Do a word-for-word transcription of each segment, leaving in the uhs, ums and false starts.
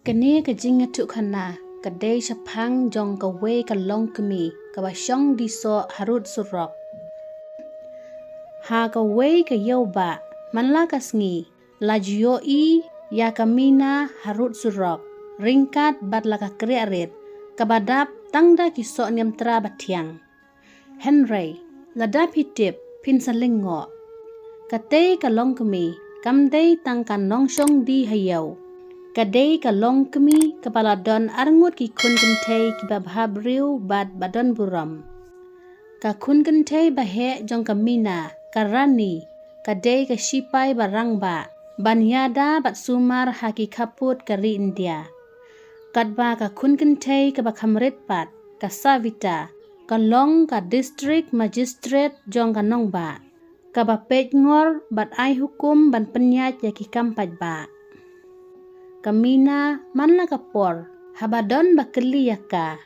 Kane ka jingïathuhkhana ka dei shaphang jong kawei ka longkmie kaba shong die soh harud surok. Ha kawei ka ïew bah, man la ka sngi, la ju ïohi ïa ka Mina harud surok, ryngkat bad la ka kriah rit kaba dap tang da ki soh niamtra ba thiang. Hynrei lada phi tip, phin sa lyngngoh. Katei ka longkmie kam dei tang ka nongshong die ha ïew. Ka dei ka longkmie kaba la don arngut ki khun kynthei kiba bhabriew bad ba don burom. Ka khun kynthei ba heh jong ka Mina, ka Rani, ka dei ka shipai ba rangbah ban ïada bad sumar ha ki khappud ka ri India. Katba ka khun kynthei kaba kham rit pat, ka Savita, ka long ka district magistrate jong ka nongbah, kaba peit ngor bad ai hukum ban pynïaid ïa ki kam paidbah. Ka Mina man la ka por, haba don ba kylli ïa ka: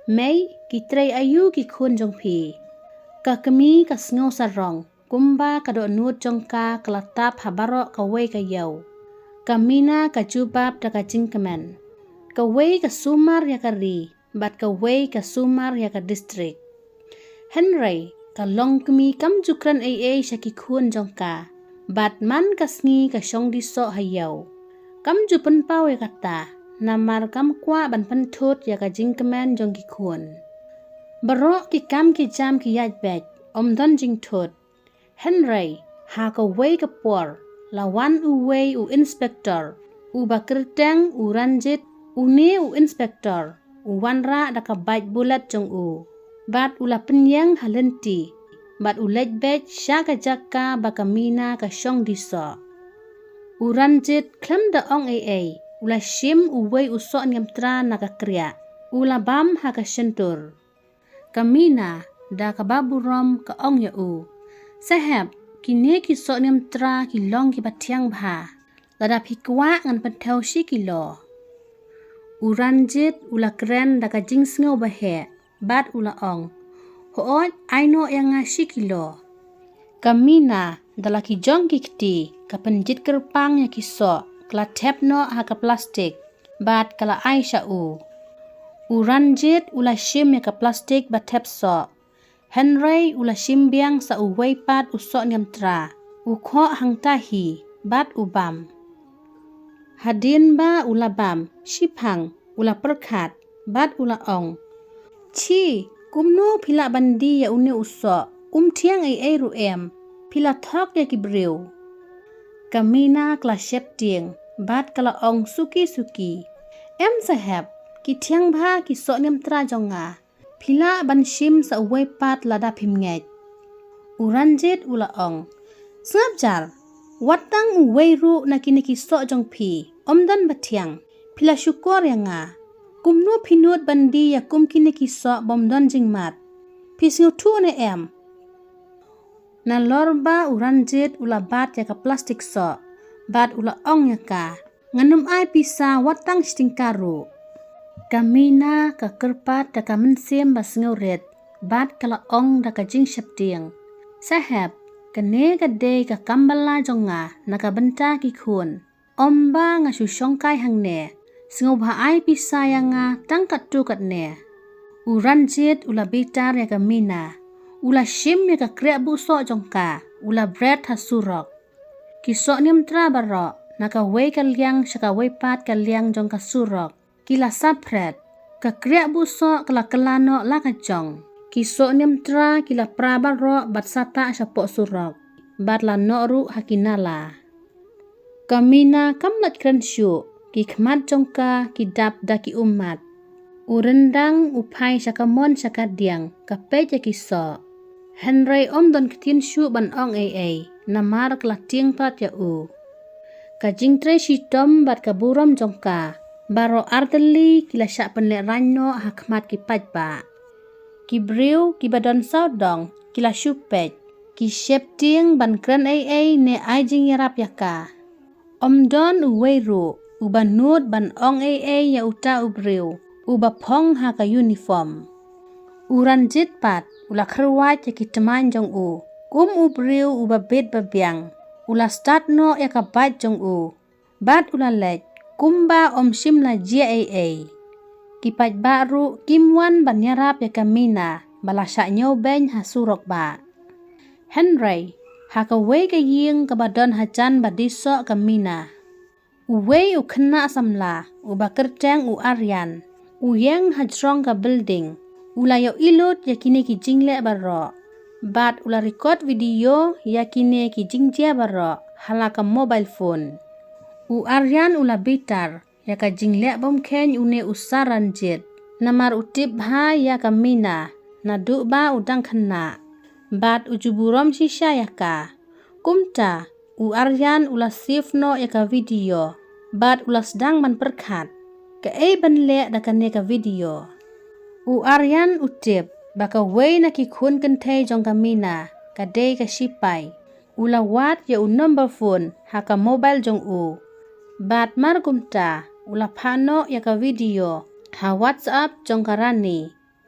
Mei, ki trei aïu ki khun jong phi? Ka kmie ka sngew sarong kumba ka dohnud jong ka ka la tap ha baroh kawei ka ïew. Ka Mina ka jubab da ka jingkmen: Kawei ka sumar ïa ka ri bad kawei ka sumar ïa ka district. Hynrei ka longkmie kam ju kren ei ei sha ki khun jong ka, bad man ka sngi ka shong die soh ha ïew. Kam ju pynpaw ïa kata, namar kam kwah ban pynthut ïa ka jingkmen jong ki khun. Baroh ki kam ki jam ki ïaid beit, ym don jingthut. Hynrei ha kawei ka por, la wan uwei u inspector, uba kyrteng u Ranjit. Une u inspector u wanrah da ka bike bullet jong u, bad u la pynïeng ha lynti, bad u leit beit sha ka jaka ba ka Mina ka shong die soh. U Ranjit khlem da ong ei ei, u la shim uwei u soh niamtra na ka kriah, u la bam ha ka shyntur. Ka Mina da kaba burom ka ong ïa u: Sahep, kine ki soh niamtra ki long kiba thiang bha. Lada phi kwah, ngan pynthew shi kilo. U Ranjit u la kren da ka jingsngew ba heh, bad u la ong: Hooid, ai noh ïa nga shi kilo. Ka Mina da la ki jong ki kti ka pynjit kyrpang ïa ki soh, ka la thep noh ha ka plastik, bad ka la ai sha u. U Ranjit u la shim ïa ka plastik ba thep soh, hynrei u la shim biang sa uwei pat u soh niamtra, u khoh hangta hi, bad u bam. Hadien ba u la bam shiphang, u la pyrkhat, bad u la ong: Chi, kumno phi lah ban die ïa une u soh, um thiang ei ei ruh em, phi la thok ïa ki briew. Ka Mina ka la sheptieng, bad ka la ong suki suki: Em sahep, ki thiang bha ki soh niamtra jong nga. Phi lah ban shim sa uwei pat lada phim ngeit. U Ranjit u la ong: Sngap jar, wat tang uwei ruh na kine ki soh jong phi ym don ba thiang. Phi la shukor ïa nga. Kumno phi nud ban die ïa kum kine ki soh bym don jingmut? Phi sngewthuh ne em? Nalor ba u Ranjit u la bat ïa ka plastik soh, bad u la ong ïa ka: Ngan ym ai pisa wat tang shi tyngka ruh. Ka Mina ka kyrpad da ka mynsiem ba sngewrit, bad ka la ong da ka jingsheptieng: Sahep, kane ka dei ka kam bala jong nga na ka bynta ki khun. Ym ba nga shu shongkai hangne, sngewbha ai pisa ïa nga tang katto katne. U Ranjit u la bitar ïa ka Mina, u la shim ïa ka kriah buh soh jong ka, u la bret ha surok. Ki soh niamtra baroh, na kawei ka liang sha kawei pat ka liang jong ka surok, ki la saphret. Ka kriah buh soh ka la kylla noh la ka jong. Ki soh niamtra ki la pra baroh bad satah shapoh surok, bad la noh ruh ha ki nala. Ka Mina kam lah kren shuh, ki khmat jong ka ki dap da ki ummat. U ryndang u phai sha kamon sha kadiang, ka peit ïa ki soh. Hynrei ym don ktien shuh ban ong ei ei, namar ka la tieng pat ïa u. Ka jingtrei shitom bad ka burom jong ka, baroh artylli ki la shah pynlehrain noh ha khmat ki paidbah. Ki briew kiba don sawdong ki la shu peit, ki sheptieng ban kren ei ei ne ai jingïarap ïa ka. Ym don uwei ruh uba nud ban ong ei ei ïa uta u briew uba phong ha ka uniform. U Ranjit pat u la kyrwat ïa ki tmaiñ jong u, kum u briew uba bit ba biang. U la start noh ïa ka bike jong u, bad u la leit, kumba ym shym la jia ei ei. Ki paidbah ruh kim wan ban ïarap ïa ka Mina ba la shah ñiew beiñ ha surok bah. Hynrei ha kawei ka ïing kaba don hajan ba dih soh ka Mina, uwei u khynnah samla uba kyrteng u Aryan u ïeng hajrong ka building, u la ïohi lut ïa kine ki jingleh baroh bad u la record video ïa kine ki jingjia baroh ha la ka mobile phone. U Aryan u la bitar ïa ka jingleh bymkheiñ une u Sir Ranjit namar u tip bha ïa ka Mina naduh ba u dang khynnah bad u ju burom shisha ïa ka. Kumta u Aryan u la save noh ïa ka video bad u la sdang ban pyrkhat kaei ban leh da kane ka video. U Aryan u tip ba kawei na ki khun kynthei jong ka Mina ka dei ka shipai. U la wad ïa u number phone ha ka mobile jong u bad mar kumta u la phah noh ïa ka video ha WhatsApp jong ka Rani.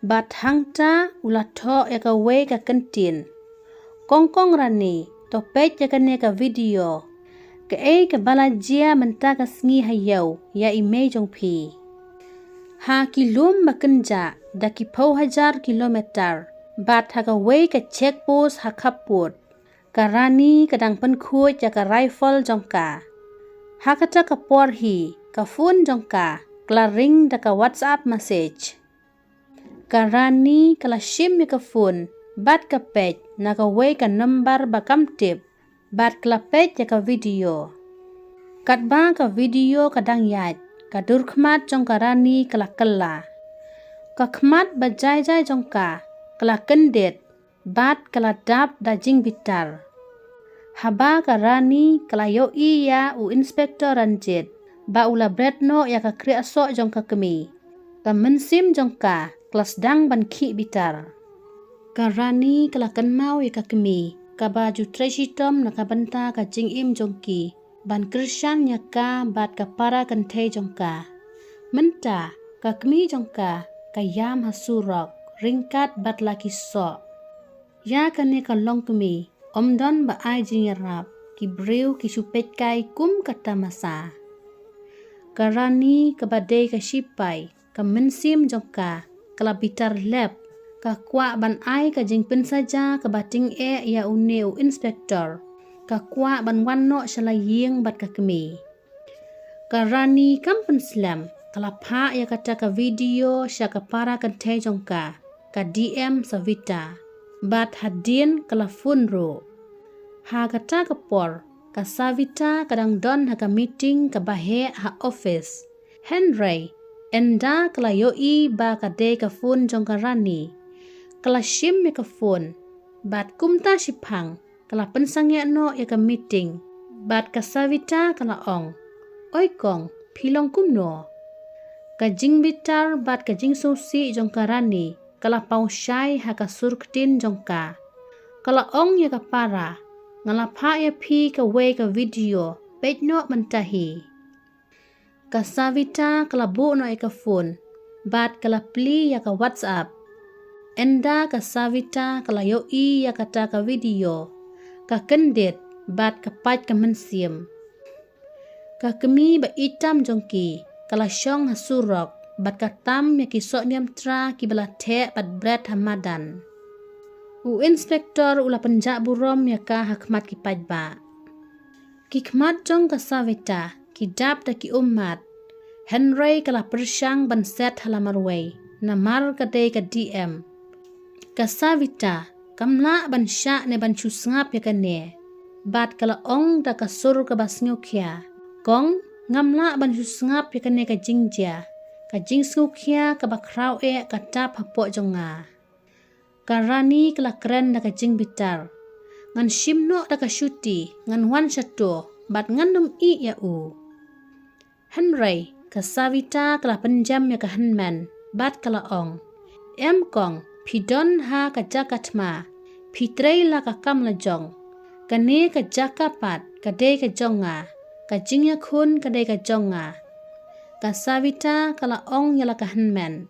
Bad hangta u la thoh ïa kawei ka kyntien: "Kong kong Rani, to peit ïa kane ka video. Kaei kaba la jia mynta ka sngi ha ïew ïa i mei jong phi." Ha ki lum ba kynjah da ki phew hajar kilometer bad ha kawei ka check post ha khappud, ka Rani ka dang pynkhuid ïa ka rifle jong ka. Ha kata ka por hi ka phone jong ka ka la ring da ka WhatsApp message. Ka Rani ka la shim ïa ka phone bad ka peit na kawei ka number ba kam tip bad ka la peit ïa ka video. Katba ka video ka dang ïaid, ka dur khmat jong ka Rani ka la kylla. Ka khmat ba jai jai jong ka ka la kyndit bad ka la dap da jingbitar. Haba ka Rani ka la ïohi ïa u Inspector Ranjit ba u la bret noh ïa ka kriah soh jong ka kmie, ka mynsiem jong ka ka la sdang ban khih bitar. Ka Rani ka la kynmaw ïa ka kmie kaba ju trei shitom na ka bynta ka jingim jong ki ban kyrshan ïa ka bad ka para kynthei jong ka. Mynta ka kmie jong ka ka ïam ha surok ryngkat bad la ki soh. Ïa kane ka longkmie ym don ba ai jingïarap, ki briew ki shu peit kai kum ka tamasa. Ka Rani kaba dei ka shipai, ka mynsiem jong ka ka la bitar lep. Ka kwah ban ai ka jingpynsaja kaba tyngeh ïa une u inspector. Ka kwah ban wan noh sha la ïing bad ka kmie. Ka Rani kam pynslem, ka la phah ïa kata ka video sha ka para kynthei jong ka, ka D M Savita. Bad hadien ka la phone ruh. Ha kata ka por ka Savita ka dang don ha ka meeting kaba heh ha office. Hynrei ynda ka la ïohi ba ka dei ka phone jong ka Rani, ka la shim ïa ka phone bad kumta shiphang ka la pynsangeh noh ïa ka meeting. Bad ka Savita ka la ong: "Oi kong, phi long kumno?" Ka jingbitar bad ka jingsngewsih jong ka Rani ka la paw shai ha ka sur ktien jong ka. Ka la ong ïa ka para: "Nga la phah ïa phi kawei ka video, peit noh mynta hi." Ka Savita ka la buh noh ïa ka phone bad ka la plie ïa ka WhatsApp. Ynda ka Savita ka la ïohi ïa kata ka video, ka kyndit bad ka pait ka mynsiem. Ka kmie ba itam jong ki ka la shong ha surok bad ka tam ïa ki soh niamtra kiba la theh bad bret ha madan. U inspector u la pynjah burom ïa ka ha khmat ki paidbah. Ki khmat jong ka Savita ki dap da ki ummat. Hynrei ka la pyrshang ban set ha la marwei namar ka dei ka D M. Ka Savita kam lah ban shah ne ban shu sngap ïa kane. Bad ka la ong da ka sur kaba sngewkhia: "Kong, ngam lah ban shu sngap ïa kane ka jingjia. Ka jingsngewkhia kaba khraw eh ka tap hapoh jong nga." Ka Rani ka la kren da ka jingbitar: "Ngan shim noh da ka shuti, ngan wan shato bad ngan ym ïeh ïa u." Hynrei ka Savita ka la pynjem ïa ka hynmen bad ka la ong: "Em kong, phi don ha ka jaka thma, phi trei la ka kam la jong. Kane ka jaka pat ka dei ka jong nga, ka jingïakhun ka dei ka jong nga." Ka Savita ka la ong ïa la ka hynmen: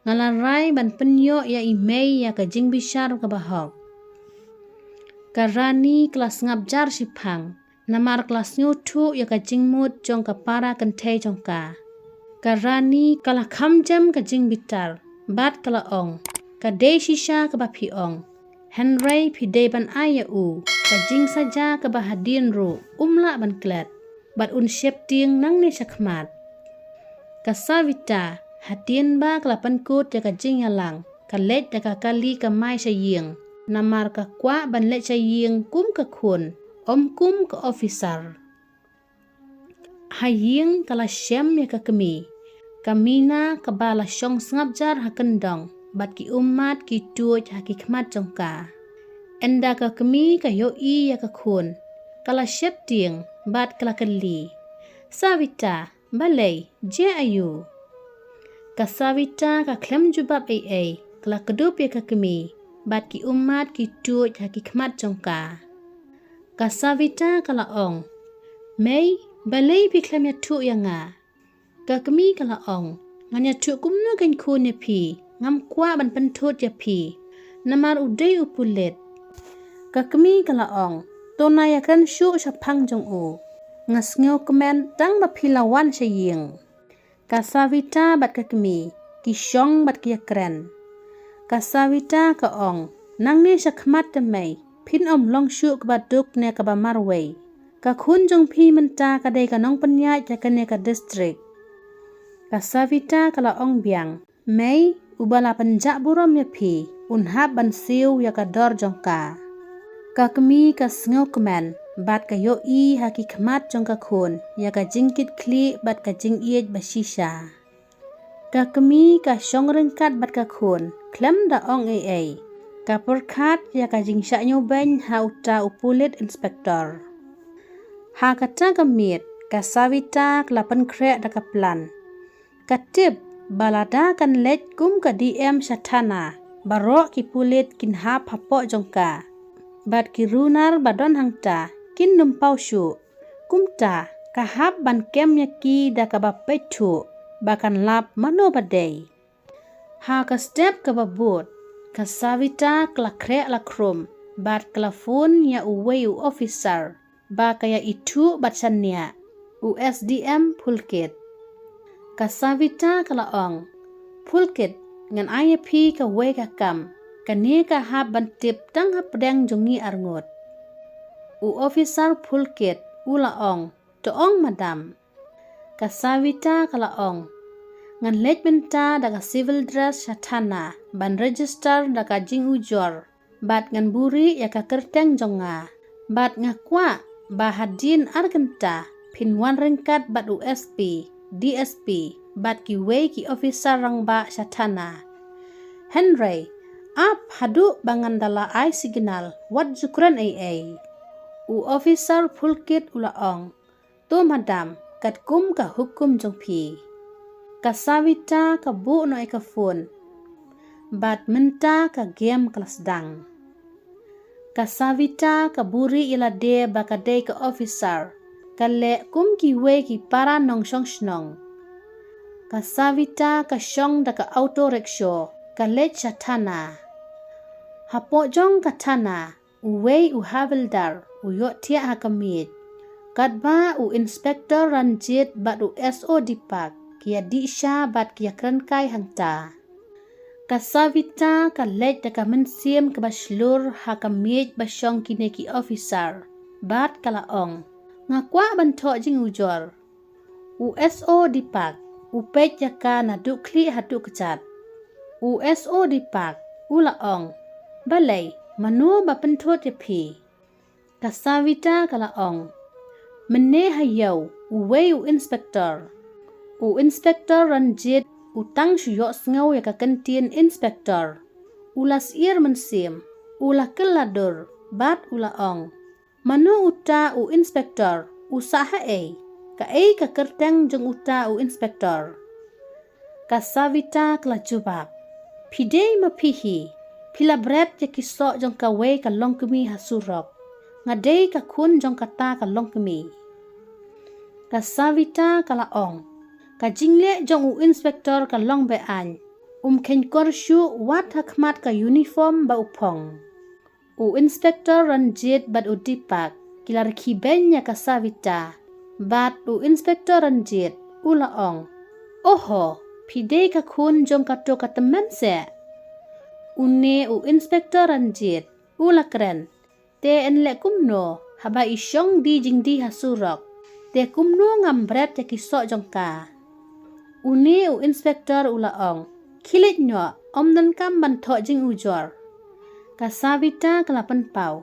"Nga la rai ban pynïoh ïa i mei ïa ka jingbishar kaba hok." Ka Rani ka la sngap jar shiphang. namar ka la sngewthuh ïa ka jingmut jong ka para kynthei jong ka. Ka Rani ka la kham jem ka jingbitar, bad ka la ong, ka dei shisha kaba phi ong. Hynrei phi dei ban ai ïa u ka jingsaja kaba hadien ruh um lah ban klet, bad un sheptieng nangne shakhmat. Ka Savita, hadien ba ka la pynkut ïa ka jingïalang, ka leit da ka kali kamai sha ïing, namar ka kwah ban leit sha ïing kum ka khun, ym kum ka officer. Ha ïing ka la shem ïa ka kmie, ka Mina kaba la shong sngap jar ha kyndong, bad ki ummat ki tuid ha ki khmat jong ka. Ynda ka kmie ka ïohi ïa ka khun, ka la sheptieng, bad ka la kylli, "Savita, balei, jia aiu?" Ka Savita ka khlem jubab ei ei, ka la kdup ïa ka kmie, bad ki ummat ki tuid ha ki khmat jong ka. Ka Savita ka la ong, "Mei, balei phi khlem ïathuh ïa nga?" Ka kmie ka la ong, "Ngan ïathuh kumno kein khun ïa phi, ngam kwah ban pynthut ïa phi, namar u dei u pulit." Ka kmie ka la ong, "To na ïakren shuh shaphang jong u. Nga sngewkmen tang ba phi la wan sha ïing." Ka Savita bad ka kmie ki shong bad ki ïakren. Ka Savita ka ong, "Nangne shakhmat te mei, phin ym long shuh kaba duk ne kaba marwei. Ka khun jong phi mynta ka dei ka nongpynïaid ïa kane ka district." Ka Savita ka la ong biang, "Mei, uba la pynjah burom ïa phi un hap ban siew ïa ka dor jong ka." Ka kmie ka sngewkmen, bad ka ïohi ha ki khmat jong ka khun ïa ka jingkitkhlieh bad ka jingïeit ba shisha. Ka kmie ka shong ryngkat bad ka khun, khlem da ong ei ei. Ka pyrkhat ïa ka jingshah ñiewbeiñ ha uta u pulit inspector. Ha kata ka miet, ka Savita ka la pynkhreh da ka plan. Ka tip ba lada kan leit kum ka D M sha thana, baroh ki pulit kin hap hapoh jong ka, bad ki runar ba don hangta kin nym paw shuh. Kumta ka hap ban kem ïa ki da kaba peit thuh, ba kan lap mano ba dei. Ha ka step kaba bud, ka Savita ka la khreh la khrum, bad ka la phone ïa uwei u officer ba ka ïa ithuh bad shaniah, u S D M Phulkit. Ka Savita ka la ong, "Phulkit, ngan ai ïa phi kawei ka kam, kane ka hap ban tip tang hapdeng jong ngi arngut." U officer Phulkit u la ong, "To ong madam." Ka Savita ka la ong, "Ngan leit mynta da ka civil dress sha thana ban register da ka jingujor, bad ngan buhrieh ïa ka kyrteng jong nga. Bad nga kwah ba hadien ar kynta phin wan ryngkat bad u S P, D S P, bad kiwei ki officer rangbah sha thana. Hynrei ap haduh ba ngan da la ai signal, wat ju kren ei ei." U officer Phulkit u la ong, "To madam, katkum ka hukum jong phi." Ka Savita ka buh noh ïa ka phone, bad mynta ka game ka la sdang. Ka Savita ka buhrieh ïa lade ba ka dei ka officer, ka leh kum kiwei ki para nongshong shnong. Ka Savita ka shong da ka auto rickshaw, ka leit sha thana. Hapoh jong ka thana, uwei u havildar u ïohthiah ha ka miej. Katba u Inspector Ranjit bad u S O Deepak ki ïa dih sha bad ki ïa kren kai hangta. Ka Savita ka leit da ka mynsiem kaba shlur ha ka miej ba shong kine ki officer, bad ka la ong, "Nga kwah ban thoh jingujor." U S O Deepak u peit ïa ka naduh khlieh haduh kjat. U S O Deepak u la ong, "Balei, mano ba pynthut ïa phi?" Ka Savita ka la ong, "Mynne ha ïew, uwei u inspector, u Inspector Ranjit, u tang shu ïohsngew ïa ka kyntien inspector, u la syier mynsiem, u la kylla dur, bad u la ong, 'Mano uta u inspector, u sah haei? Kaei ka kyrteng jong uta u inspector?'" Ka Savita ka la jubab, "Phi dei ma phi hi, phi la bret ïa ki soh jong kawei ka longkmie ha surok. Nga dei ka khun jong kata ka longkmie." Ka Savita ka la ong, "Ka jingleh jong u inspector ka long be-aiñ, um kheiñkor shuh wat ha khmat ka uniform ba u phong." U Inspector Ranjit bad u Deepak ki la rkhie beiñ ïa ka Savita. Bad u Inspector Ranjit u la ong, "Oho, phi dei ka khun jong kato ka tymmen seh?" Une u Inspector Ranjit u la kren, "Te yn leh kumno, haba i shong die jingdie ha surok? Te kumno ngam bret ïa ki soh jong ka?" Une u Inspector u la ong, "Khie leit noh, ym donkam ban thoh jingujor." Ka Savita ka la pynpaw,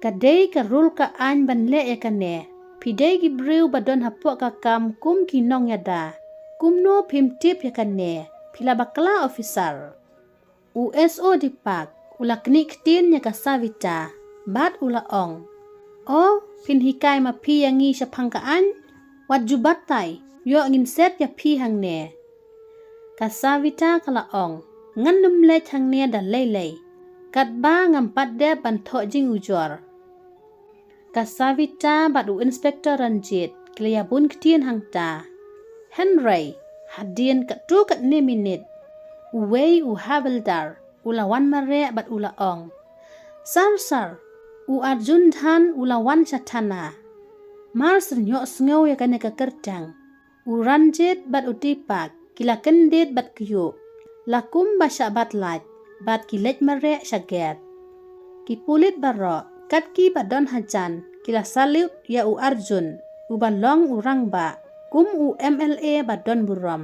"Ka dei ka rul ka aiñ ban leh ïa kane. Phi dei ki briew ba don hapoh ka kam kum ki nongïada. Kumno phim tip ïa kane, phi la bakla officer?" U S O Deepak u la knieh ktien ïa ka Savita bad u la ong, "O, phin hikai ma phi ïa ngi shaphang ka aiñ? Wat ju batai, ïoh ngin set ïa phi hangne." Ka Savita ka la ong, "Ngan nym leit hangne da lei lei, katba ngam pat dep ban thoh jingujor." Ka Savita bad u Inspector Ranjit ki la ïabun ktien hangta. Hynrei hadien katto katne minit, uwei u Havildar u la wan mareh bad u la ong, "Sir, sir, u Arjun Dhan u la wan sha thana. Mar syrngoh sngew ïa kane ka kyrteng." U Ranjit bad u Deepak ki la kyndit bad kyiuh, la kum ba shah bat lait, bad ki leit mareh sha gate. Ki pulit baroh, kat ki ba don hajan, ki la salute ïa u Arjun, u ba long u rangbah, kum u M L A ba don burom.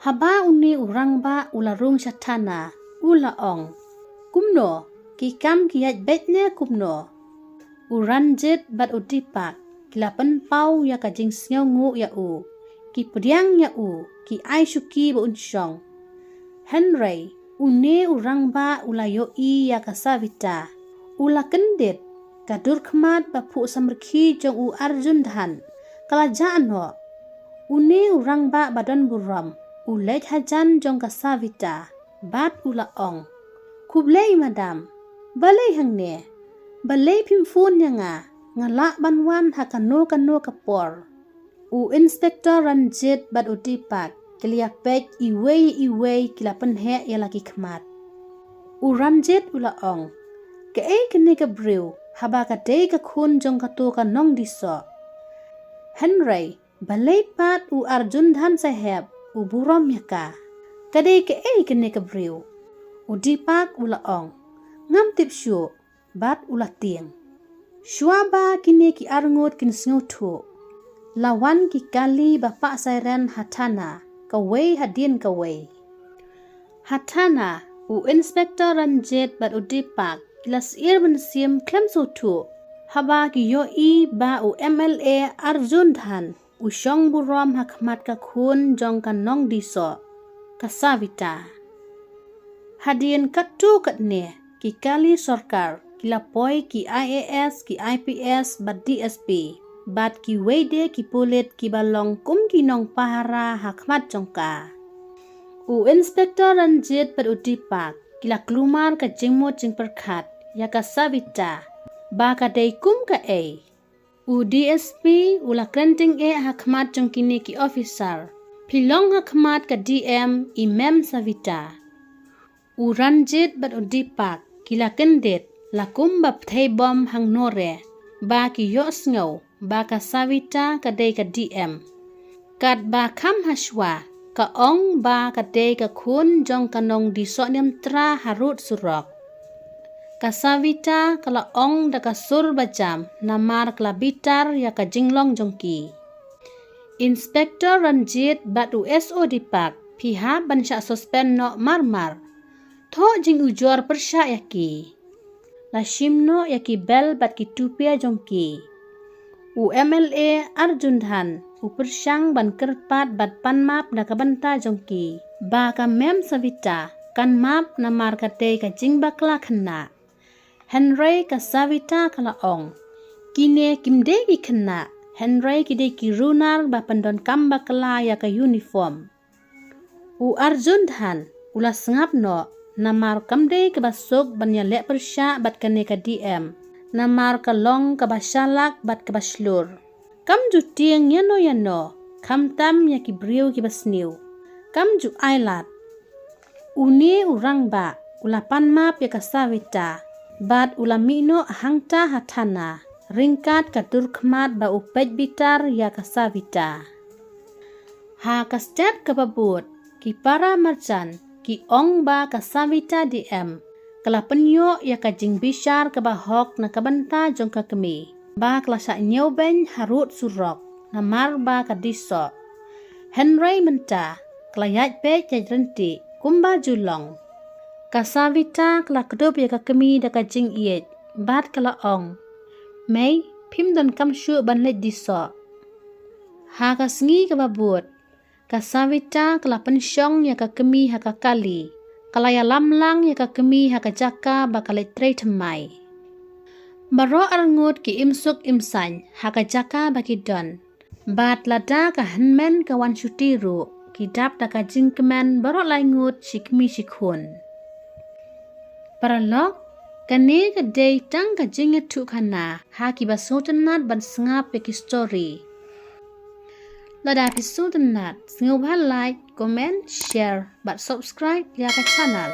Haba une u rangbah u la rung sha thana, u la ong, "Kumno, ki kam ki ïaid beit ne kumno?" U Ranjit bad u Deepak ki la pynpaw ïa ka jingsngewnguh ïa u. Ki pdiang ïa u, ki ai shuki ba un shong. Hynrei une u rangbah u la ïohi ïa ka Savita. U la kyndit, ka dur khmat ba phuh samrkhie jong u Arjun Dhan ka la jah noh. Une u rangbah ba don burom u leit hajan jong ka Savita bad u la ong, "Khublei madam, balei hangne? Balei phim phone ïa nga? Nga lah ban wan ha kano kano ka por." U Inspector Ranjit bad u Deepak ki la ïapeit iwei iwei, ki la pynheh ïa la ki khmat. U Ranjit u la ong, "Kaei kane ka briew, haba ka dei ka khun jong kato ka nongdie soh? Hynrei balei pat u Arjun Dhan saheb u burom ïa ka? Ka dei kaei kane ka briew?" U Deepak u la ong, "Ngam tip shuh," bad u la tieng. Shuwa ba kine ki arngut kin sngewthuh, la wan ki kali ba pah siren ha thana, kawei hadien kawei. Ha thana, u Inspector Ranjit bad u Deepak ki la syier mynsiem khlem sngewthuh haba ki ïohi ba u M L A Arjun Dhan u shong burom ha khmat ka khun jong ka nongdie soh, ka Savita. Hadien katto katne, ki kali sorkar ki la poi ki I A S, ki I P S bad D S P, bad kiwei de ki pulit ki ba long kum ki nongpahara ha khmat jong ka. U Inspector Ranjit bad u Deepak ki la kulmar ka jingmut jingpyrkhat ïa ka Savita ba ka dei kum kaei. U D S P u la kren tyngeh ha khmat jong kine ki officer, "Phi long ha khmat ka D M, i mem Savita." U Ranjit bad u Deepak ki la kyndit, la kum ba pthei bom hangno re, ba ki ïohsngew ba ka Savita ka dei ka D M. Katba kham hashwa, ka ong ba ka dei ka khun jong ka nongdie soh niamtra harud surok. Ka Savita ka la ong da ka sur ba jam namar ka la bitar ïa ka jinglong jong ki. "Inspector Ranjit bad u S O Deepak, phi hap ban shah suspend noh marmar. Thoh jingujor pyrshah ïa ki." La shim noh ïa ki belt bad ki tupia jong ki. U M L A Arjun Dhan u pyrshang ban kyrpad bad pan map na ka bynta jong ki, ba ka mem Savita kan map namar ka dei ka jingbakla khynnah. Hynrei ka Savita ka la ong, "Kine kim dei ki khynnah, hynrei ki dei ki runar ba pyndonkam bakla ïa ka uniform." U Arjun Dhan u la sngap noh, namar kam dei kaba suk ban ïaleh pyrshah bad kane ka D M, namar ka long kaba shalak bad kaba shlur. Kam ju tieng ïano ïano, khamtam ïa ki briew kiba sniew. Kam ju ailad. Une u rangbah u la pan map ïa ka Savita, bad u la mih noh hangta ha thana. ryngkat ka dur khmat ba u peit bitar ïa ka Savita. Ha ka step kaba bud, ki para marjan ki ong ba ka Savita D M ka la pynïoh ïa ka jingbishar kaba hok na ka bynta jong ka kmie, ba ka la shah ñiewbeiñ harud surok namar ba ka dih soh. Hynrei mynta ka la ïaid peit ïaid ryntih kumba ju long. Ka Savita ka la kdup ïa ka kmie da ka jingïeit bad ka la ong, "Mei, phim donkam shuh ban leit dih soh." Ha ka sngi kaba bud, ka Savita ka la pynshong ïa ka kmie ha ka kali. Ka la ïalam lang ïa ka kmie ha ka jaka ba ka leit trei thymmai. Baroh arngut ki im suk im saiñ ha ka jaka ba ki don. Bad lada ka hynmen ka wan shuti ruh, ki dap da ka jingkmen baroh lai ngut shi kmie shi khun. Paralok, kane ka dei tang ka jingïathuhkhana ha kiba sngewtynnat ban sngap ïa ki story. Lada phi sngewtynnat, sngewbha like, comment, share bad subscribe ïa ka channel.